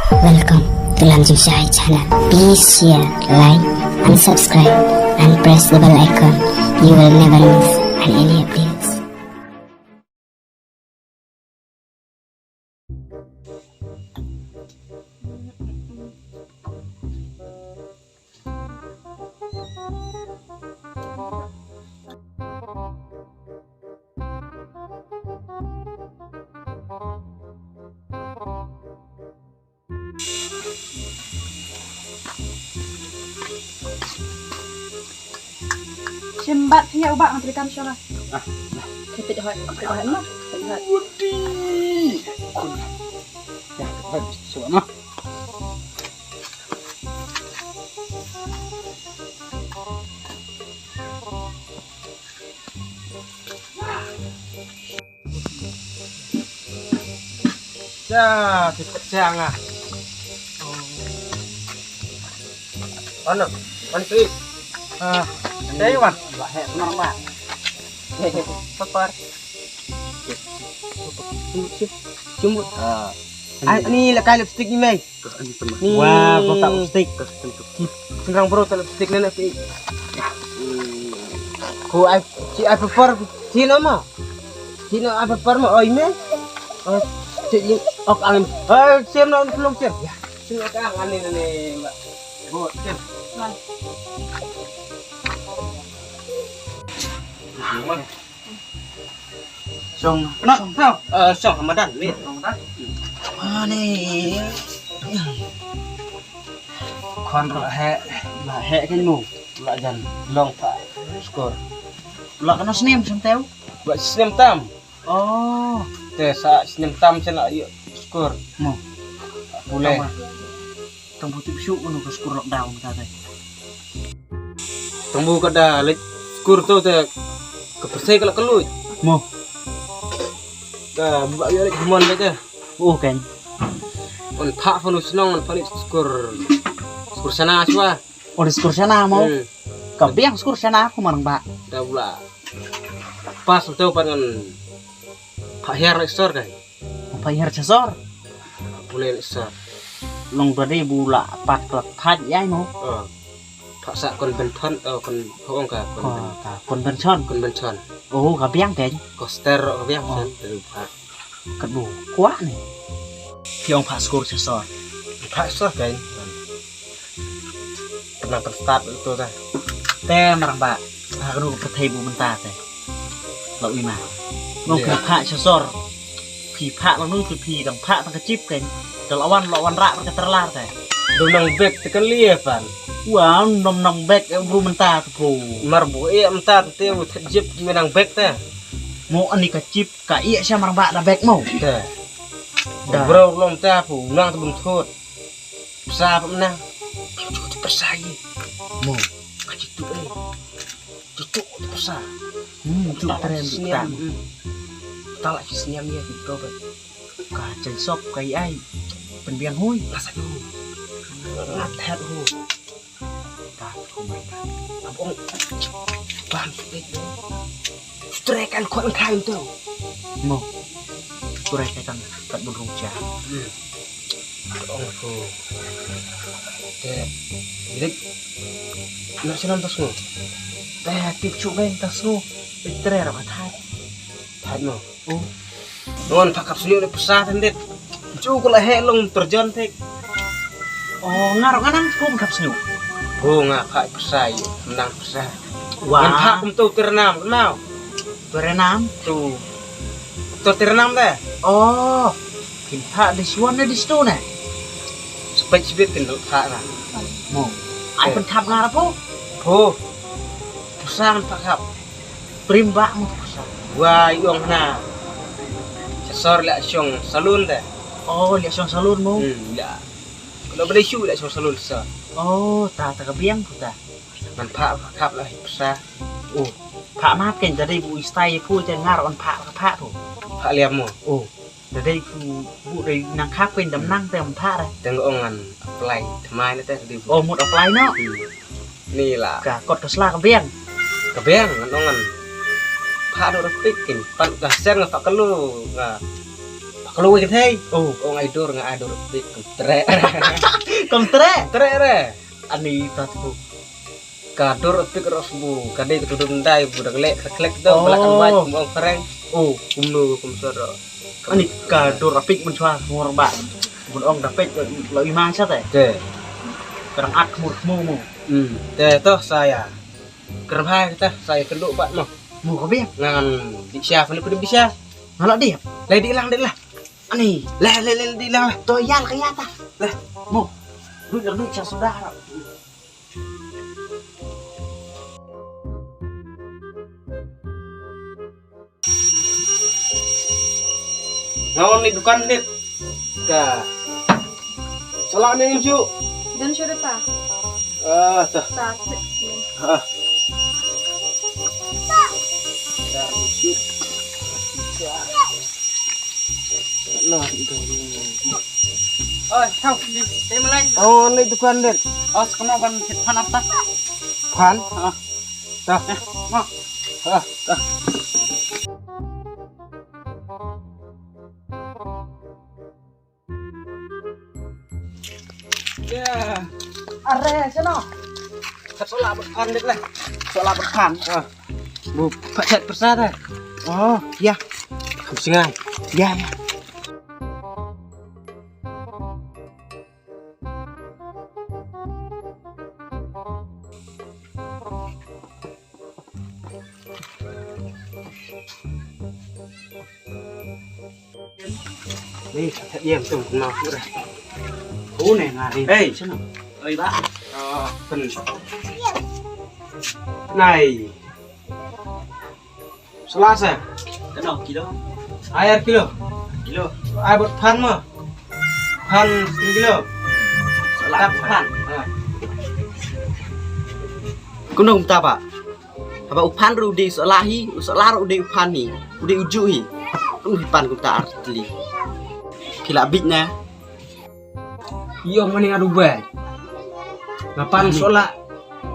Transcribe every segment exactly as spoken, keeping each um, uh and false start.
Welcome to Lam Jingshai channel. Please share, like, and subscribe, and press the bell icon. You will never miss any updates. Shim bat phi ïa u bah, ngan peit kam shong ah. Ah, peit hoi, peit hoi ma, peit hoi. Wudi. Kun. Ya, peit hoi, shong ma. Cha, ti pet cha nga. Ano, ano tu? Ah, saya wan. Ba he, benar ba. Sabar. Cuma, cuma. Ah. Ah, ni lah kai lipstick ni, mei. Ni. Wah, kau tak lipstick. Sengrang bro tak lipstick ni nak pi. Ko ai, si ai prefer, si nama? Si nama ai prefer ma, oi me? Oh, si ni, ok, angin. Eh, siam na, belum siam. Ya, sini ka angin ni, ni, Mbak. Bo, siam. Bang. Song, no, song, no. Eh, song Ramadan, wait. Ramadan. Ani. Khon ruh heh, la heh kan mu. La jan long pa skor. La kano snem sam teu? Ba snem tam. Oh. Te sa snem tam sen la yu skor. Mo. Bule. Tang bu tip shu unu ka skur lockdown ka te. Tang bu ka da leit skur tu te ka persei ka la ka luit. Mo. Ka bu ba ïa leit humon leit te. Oh, kan. On pha phanu snong on pha leit skur. Skur sana swa. Oh, skur sana mo. Hmm. Ka biang skur sana ku marang ba. Da bula. Pas tu pan on pha hiar leit sor kan. Pha hiar cha sor. Bule leit sor. Long bade bula pat klat phat yai mo. Oh. Pha sa kon ben thon, oh, kon hong ka kon. Oh, ka kon ben chon. Kon ben chon. Oh, ka biang ken. Ko ster ka biang sen. Ka du kwah ni. Ki ong pha skur cha sor. Pha sor ken. Kena kan start tu ta. Te marang ba. Ha kenu ka thei bu menta te. Lau ima. Nong phi pha cha sor. Phi pha lang nu phi dang pha tang ka chip ken. Te lawan lawan rak ka terlar te. Dum nang bek te kan lie pan. Wa nom nang bek e bru menta te bru. Mar bu e menta te u thet jip me nang bek te. Mo ani ka chip ka ie sha marang ba da bek mo. Te. Da. Bro lom te pu nang te bun thot. Psa pa menang. Pim ju tu psa ye. Mo. Ka ji tu eh. Tu tu tu psa. Hmm, tu trem tu tam. Ta la ki sniam ye tu to ba. Ka chen sop ka i ai. Pen biang hui. La sa tu. La thet hu. Ta tu ma. Abong. Bang tu eh. Tre kan khot khai tu. Mo. Tre kan kat bun rung cha. Hmm. Ong ko. Te. Lik. Nar sinam tas ngo. Te tip chu ben tas ngo. Tre ra ba thai. Thai mo. Oh. Non pha kap sniu le psa tendit. Chu ko la he long terjon thik. Oh, ngar nganang kum kap sniu. Ko nga pha psa i nang psa. Wah. Ngan pha kum tu ternam kenau. Ternam? Tu. Tu ternam de. Oh. Kin pha di suan ne di stu ne. Spek sibit kin pha na. Mo. Ai pen thap ngar apo? Po. Psa ngan pha kap. Prim ba mo psa. Wa yong na. Sesor le shong salon de. Oh, le shong salon mo. Hmm, le. Kalau boleh shu le shong salon sa. Oh, ta ta ka biang puta. Man pha kap la psa. Oh, pha mat ken jadi bu istai pu jen ngar on pha pha tu. Pha liam mo. Oh. Dadei ku bu dei nang khap kein dam nang te ym pha re. Teng ong ngan apply thymmai na te dei bu. Oh, mut apply no. Hmm. Ni la. Ka kot ka sla ka biang. Ka biang ngan ong ngan. Pha do rapik kein. Pan ka sen nga pha kalo nga. Pha Lo wei ka thei. Oh, ong ai dur nga ai dur pik kum tre. Kum tre. Tre re. Ani ta tu. Ka dur pik ros bu ka dei ka tu dum dai bu dang lek klek do bla kan wai kum ong kareng. Oh, kum no kum sor. Ani ka dur pik mun chwa ngor ba. Mun ong da pik lo i ma cha te. Te. Karang at mur mu mu. Hmm. Te toh saya. Kerbhai kata saya kenduk bat noh. Mu ko biang. Ngan di sia kena pun di sia. Ngalak dia. Lai di lang di lah. Ani, lai lai lai di lang lah. To yang kaya ta. Lah, mu. Duit lah duit sia sudah. Ngon ni dukan dit. Ka. Salah ni insu. Dan sudah pa. Ah, ta. Satu. Ah. Ya, insu. Nah, itu. Oh, tau di. Terima kasih. Oh, ni dukan dit. Oh, sekolah ban phan apa? Phan? Ah. Dah. Eh, ma. Ah, dah. Ya. Are, sino? Kat sola berpan dek lah. Sola berpan. Ah. Bu, pak chat persa dah. Oh, ya. Singai. Ya, ya. Ni, iem tu na pura. Ku ne ngari. Hey, sino? Oi ba. Oh, pen. Nai. Selasa. Kena kilo. Air kilo. Kilo. Ai buat pan mo. Pan setengah kilo. Selasa pan. Ha. Kundung tapa. Haba u phan ruh u dei u sohla hi, u sohla ruh u dei u phan hi, u dei u juh hi. Kum hi pan kumta ar tylli. Phi lah bit na. Ïoh mane nga dubai. Nga pan sohla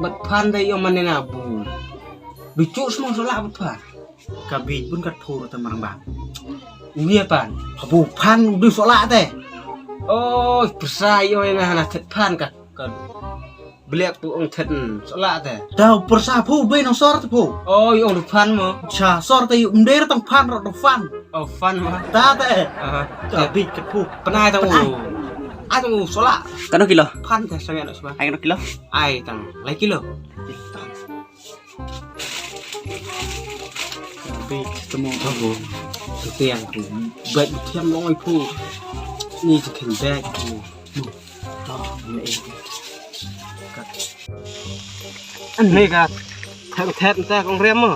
bad phan da ïoh mane nga bu. Du juh semua sohla bad phan. Ka bit bun kat phu ta marang ba. U ïa pan. Ka bu phan u dei sohla te. Oh, persa ïoh ïa nga hana thet phan ka. Ka Blek tu ong thet, mm, sohla te. Tau persa phu, bei nong sor te phu. Oi, ong du phan mo. Cha sor te yu mder tang phan ro du phan. Oh, phan mo. Ta te. Aha. Ta bit ke phu. Penai tang u. Ai tang u sohla. Kano kilo? Phan te sami anak sma. Ai kano kilo? Ai tang lai kilo. Bit temo tang u. Tiang tu. Bit tiang long ai phu. Ni te ken bit tu. Ani ka thet thet ta kong riam mo.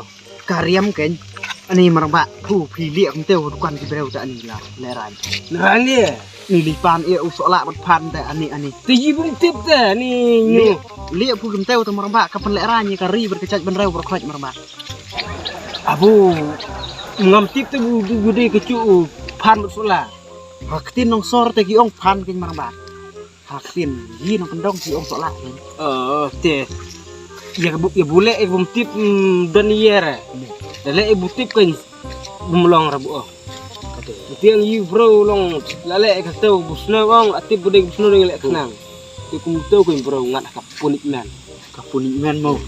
Ka riam ken. Ani marang ba phu phi liak mte dukan ki breu ta ani la le ran. Ran le. Ni li pan e u sohla bat pan ta ani ani. Te yi bum tip ta ni nyu. Liak phu kim teu ta marang ba ka pan le ran ni ka ri ber ka chaj ban reu ber khoj marang ba. Abu ngam tip te bu bu de ka chu pan sohla. Ha ktin nong sor te ki ong phan kin marang ba. Ha ktin yi nong kendong ki ong sohla kin. Oh, te. Ya bu ya bu le e bum tip, mm, don yer. Da le e bu tip kin bum long ra bu oh. Tiang yi bro long la le ka tau bu snow ong atip bu ding bu snow ding le kenang. Ti kum tau kin bro ngat ka punik men. Ka punik men mo.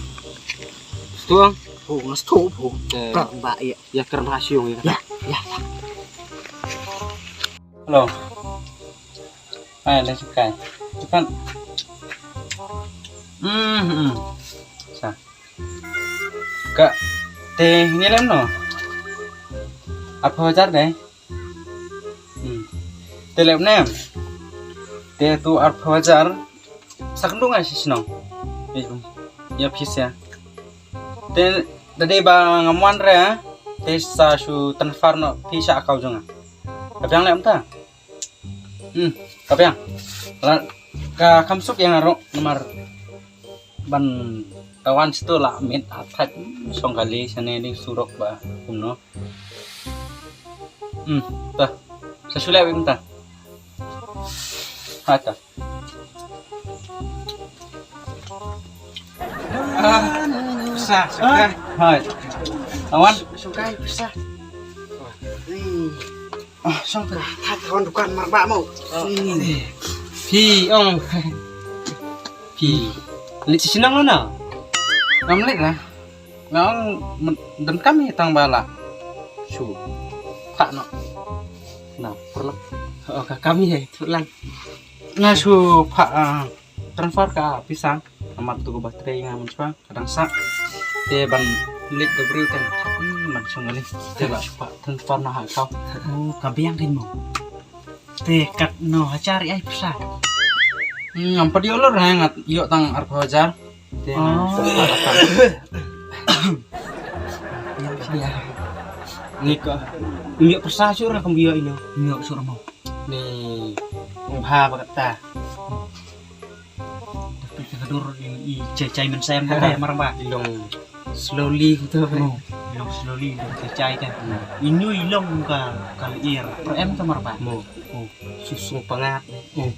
Stuang. Oh, ngas tu bu. Ka ba ya. Ya kerma siung ya. Ya, ya. Hello. Hai, le sukai. Cepat. Hmm, hmm. Sa. Ka te ni lem no. Apa wajar deh? Hmm. Te lem nem. Te tu apa wajar? Sa kyndu nga shisnong. Ya pisa. Te da dei ba ngam wan re, te sa shu transfer noh pisa account jong nga. Ka biang leh mynta. Hmm, ka biang. Ka kham suk ïa nga ruh namar ban tawan stu la mit atat song kali sane ding surok ba kumno. Hmm, ta. Sa shu leh mynta. Ha ta. Ah, sa, sa. Hai. Awan. Sukai pisa. Song tu. Tha ka wan dukan Marba mo. Phi ong. Phi. Leit sha shnong na? Ngam leit lah. Nga ong, don kam hi tang ba la shu phah noh. Na, paralok. Oh, ka kam hi, tu lang. Nga shu phah, ah, transfer ka pisa. Namar tu ka battery nga mynshwa ka dang sah. Te ban leit da briew te nga thap, hmm, man shong ni. Te la shu phah transfer noh ha account. Oh, ka biang kein mo. Te katno hajar ïa pisa? Hmm, ngam pat ïoh lor, nga ïoh tang arphew hajar. Te nga, oh, ni ka, ïoh pisa shuh ra kam ïoh ino. Ïoh shuh ra mo. Ni, ong bha ba kata. Tapi ka dur i, i chai chai mynsiem ka, ha, te Marba. I long slowly gitu. Oh, i long slowly, i long chai chai te. Hmm. Ino i long ka, ka lyer. Per em te Marba. Mo. Oh. Shu shu pangat. Oh.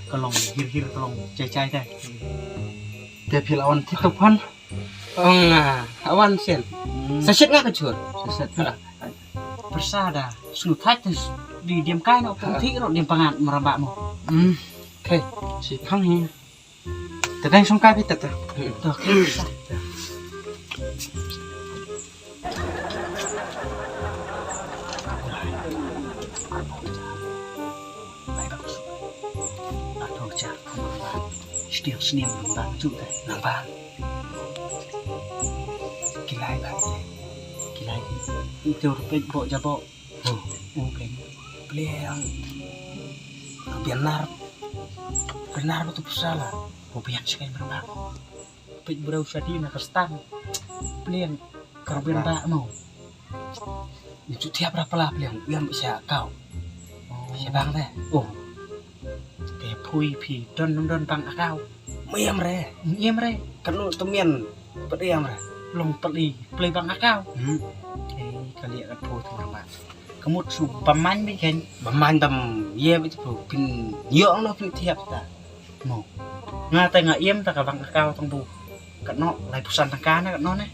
Ka long hir hir, ka long chai chai te. Te phi la wan thied to phan? Ong, ah, wan shen. Hmm. Sa shet nga ka jhur. Sa shet. Ha. Pyrsa da. Sngewthuh te, di diam kai noh, pung thik ruh diam pangat Marba mo. Hmm. Okay. Shi phang hi. Te dang shong kai phi te te. Hmm. To, okay. Shiteng snem nang bang ju te. Nang bang. Ki lai bha te. Ki lai. Ito ruh peit bok jabok. Oh, oh, kein. Pliang. Biang nar. Biang nar betul pisa la. Oh, biang shi kein Marba. Peit briew shadi na ka stang. Pliang. Ka biang ba mo. Ni tu thiap ra pala pliang. Biang sha account. Oh. Sha bank te. Oh. Te phi phi don, don bank account. Mem re. Mem re. Kano te mem pat em re. Long pali, pali bank account. Hmm. Eh, ka lieh ka pho tu Marba. Ka mut shu bam main beit kein. Bam main bam ïa beit tu phin ïoh noh phin thiap ta. Mo. Nga te nga im ta ka bank account tang bu. Katno, laiphew san tyngka ne katno ne.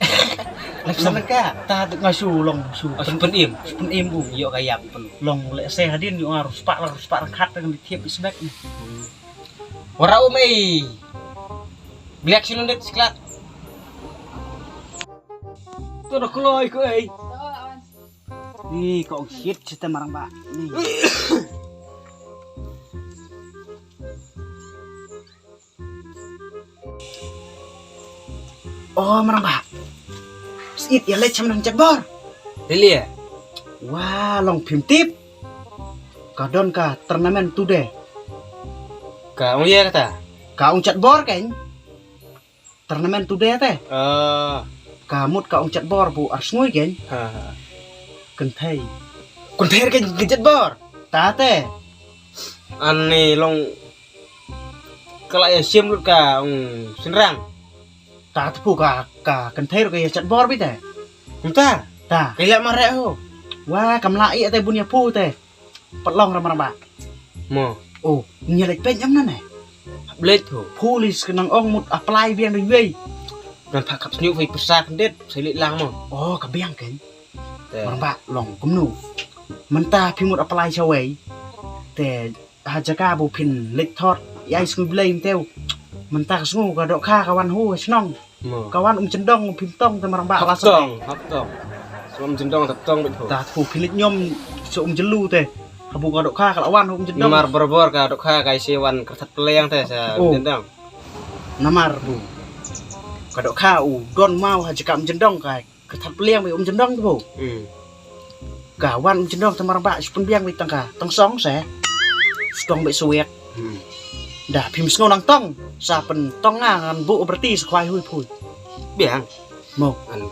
Laiphew san tyngka. Ta nga shu long shu. Oh, shu pynim. Shu pynim bu ïoh ka ïap pyn. Long lehse hadien ïoh nga arspah, arspah ryngkat te ngan thiap beit sbek ne. Hmm. Wara um ei. Bliak shu lyndet sklat. To da kloi ko ei. Ni ko ong shit shit te Marba. Ni. Oh, Marba. Sngewbha ïa leit sha Mawjatbor. Lei lei. Wah, long phim tip. Ka don ka tournament today. Ka ong ïa kata. Ka Mawjatbor kein. Tournament today te. Ah. Ka mut ka Mawjatbor bu ar sngi kein. Ha, ha. Kynthei. Kynthei kein Mawjatbor. Ta te. Ani long ka la ïa shim lut ka ong shynrang. Ta te phu ka, ka kynthei ruh ka ïa Mawjatbor beit te. Kumta? Ta. Ka ïa mareh ho. Wah, kam lah ïa te bun ïa phu te. Pat long ra Marba. Mo. Oh, ngi leit peit ïa mane ne. Leit ho. Police ka nang ong mut apply biang da wei. Ngan phah kap sniu wei pyrsa kyndit, sa leit lang mo. Oh, ka biang kein. Te. Marba long kumno. Mynta phi mut apply sha wei. Te ha jaka bu phin leit thot ïa i sngi Blei mynta. Mynta ka sngi ka dohkha ka wan ho shnong. Mo. Ka wan um jyndong phim tong te Marba. Hap tong, hap tong. Shu um jyndong hap tong beit ho. Ta phu phi leit ñiom sha um jylliew te. Habu ka dohkha ka la wan um jyndong. Namar barabor ka dohkha ka ïa wan kyrthat pliang te sha um jyndong. Namar bu ka dohkha u don maw ha jaka um jyndong ka kyrthat pliang beit um jyndong te phu. Hmm. Ka wan um jyndong te Marba shu pynbiang beit tang ka tang song se. Shu tong beit swiek. Hmm. Da phim sngew nang tong sa pyntong nga ngan buh berti sa khwai hui phu. Biang. Mo. Ngan,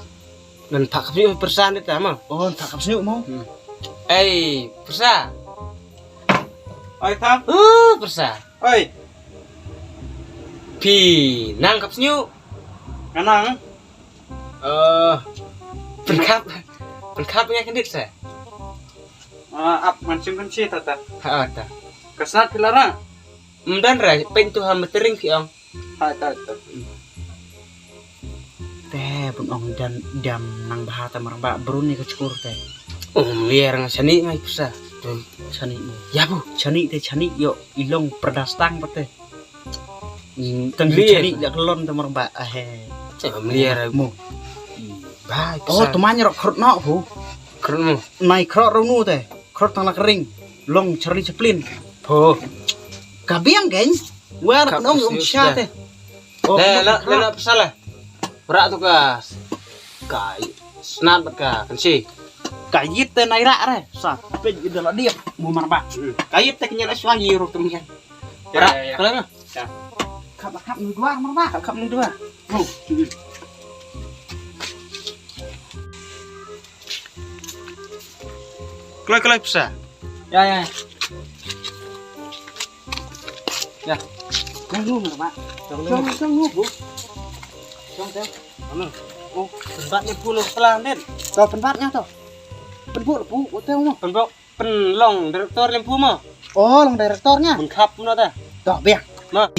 ngan phah kap sniu pyrsa ne ta mo. Oh, phah kap sniu mo. Hmm. Ei, pyrsa. Oi, Thang. Uh, pyrsa. Oi. Phi nang kap sniu. Nga nang. Eh, pynkhap. Pynkhap nga kyndit sa. Ah, ap ngan shim kynshi ta ta. Ha, ta. Ka snat phi la rah? Ym don re, pyntu ha matering phi ong. Ha, ta, ta. Te bun ong dan dam nang bha ta Marba brun ni ka chukur te. Ym lier nga shani ngai pisa. Chani. Ya bu, chani te chani yo ilong perdas tang pate. Tang li chani ya kelon te marba ahe. Mlier. Mo. Bai. Oh, teman ro krut no bu. Krut no. Nai krut runu te. Krut tang la kering. Long Charlie Chaplin. Ho. Kabiang geng. War nong ong cha te. Oh, le la le la pasal. Bra tu ka. Kai. Snat ka kan si. Ka yit te nai ra re. Sa pej ida la diak. Mo marba. Ka yit te kenya la swa yi ro tum yan. Bra. Kala na. Kap kap ni dua marba. Kap kap ni dua. Oh. Kloi kloi pisa. Ya ya. Ya. Jong nu marba. Jong nu. Jong jong nu bu. Jong te. Ano? Oh, penbat ni pun pelan din. To penbat nya to. Penbuk bu hotel no. Penbuk penlong direktor lempu mo. Oh, long direktor nya. Pun khap no ta. To biang. Ma.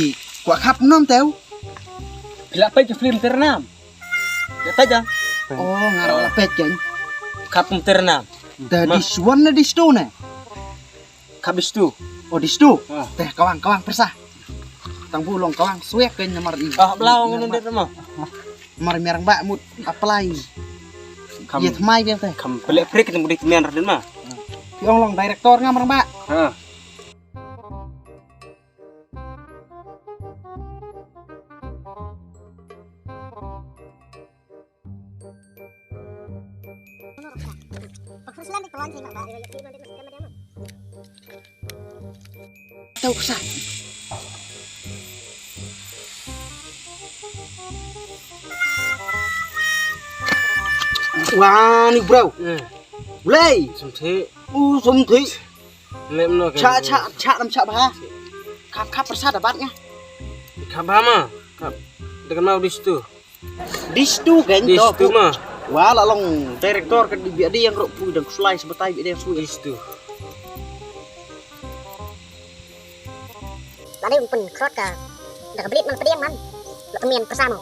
Kwa khap nom teu. Pila pai ke film ternam. Dah tajam. Oh, ngarap lapet kan. Khap ternam. Dah di suan na di stu ne. Khap di stu. Oh, di stu. Teh kawang kawang persa. Tang bu long kawang suek kan namar i. Ah, belau ngun ndet ma. Mar merang ba mut apply. Kam. Ye tmai biang teh. Kam pelek prek kita mudi kemian radin ma. Pi ong long director nga merang ba. Ha. Tau sa. Wah, ni bro. Blei. Sumthi. U sumthi. Lem no. Cha cha cha nam cha ba. Khap khap persa dapat nga. Khap ba ma. Khap. Dekat mau di situ. Distu kan to. Distu ma. Wah la long director kan di biadi yang rok pui dan kuslai sebetai biadi yang sui. Distu. Lani umpen krot ka. Dah kebelit man pediang man. Lo kemian pesamo.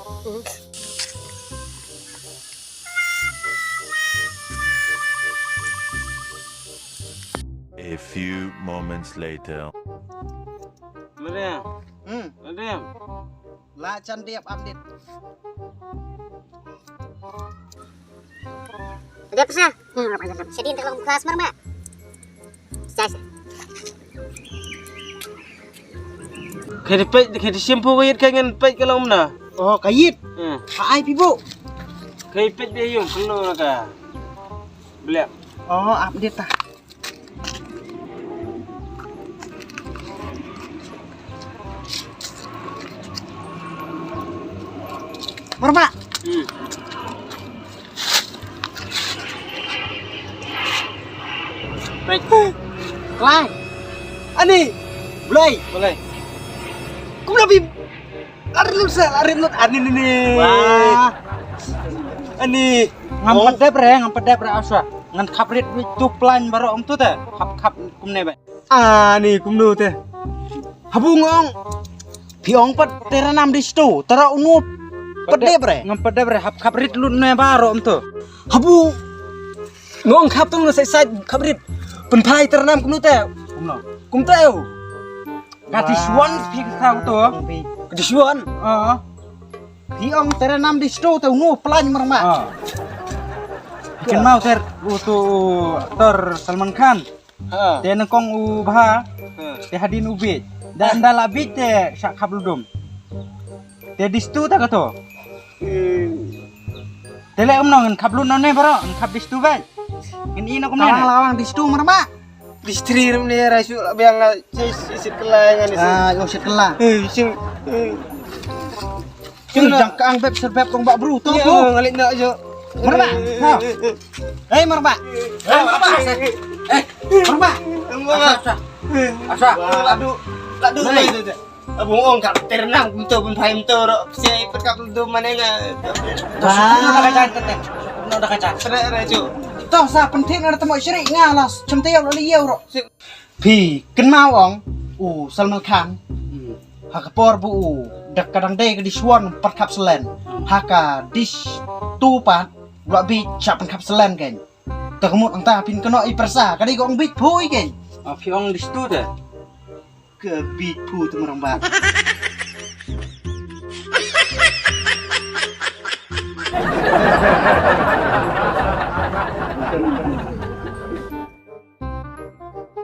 A few moments later. Meriam. Hmm. Meriam. La chan diap amdit. Diap sa. Hmm, sedin terlalu keras merma. Sas. Kedi pej, kedi simpu kayit kangen pej kalau mna. Oh, kayit. Hmm. Ai pibu. Kayit pej be yung keno ka. Blek. Oh, amdit ta. Marba. Hmm. Baik. Klai. Ani. Blai. Blai. Kum nabi. Lari lut sa, lari lut. Ani ni ni. Wah. Ani. Ngam pedep re, ngam pedep re asa. Ngan khap rit tu plan baru om tu te. Khap khap kumne ba. Ani kumno te. Habu ngong. Phi ong pat tera nam di stu, tera unu. Pedep re. Ngam pedep re, hap khap rit lut ne baru om tu. Habu. Ngong khap tu sai sai khap rit. Pen phai tera nam kumno te. Kumno. Kum te. Ka disuan phi ka to. Ka disuan. Ah. Phi ong tera nam di stu te unu plan merma. Ah. Ken mau ter u tu aktor Salman Khan. Ha. Te nangkong u bha. Ha. Te hadin u bit. Da nda la bit te sha khap ludum. Te distu ta ka to. Hmm. Te le um no ngan khap lud no ne bro, ngan khap distu bai. Ngan i no kum ne. Kawang lawang distu merma. Distri rum ne ra su la biang la sis isit kelai ngan isit. Ah, yo sit kelai. Eh, sing. Eh. Ui, jang ka ang beb serbeb tong bak bru to. Ngalit nak jo. Marba. Ha. Hei marba. Hei marba. Eh, marba. Asa. Asa. Ladu. Ladu. Abu ong ka ternang kumto pun phai mto ro. Si petkap tu mana nga. Dah kacan tete. Dah kacan. Tere tere jo. To sa penting ada temo seri nga las. Cemte yo lali yo ro. Phi kynmaw ong u Salman Khan. Hmm. Ha ka por bu u dak kadang dei ka disuan perkap selen. Hmm. Ha ka dis tu pat u la bi chap perkap selen kan. Ta ka mut hangta phin kynnoh i pyrsa, ka dei ka ong bit phu i keiñ. Ah, phi ong distu te. Ka bit phu te marang ba.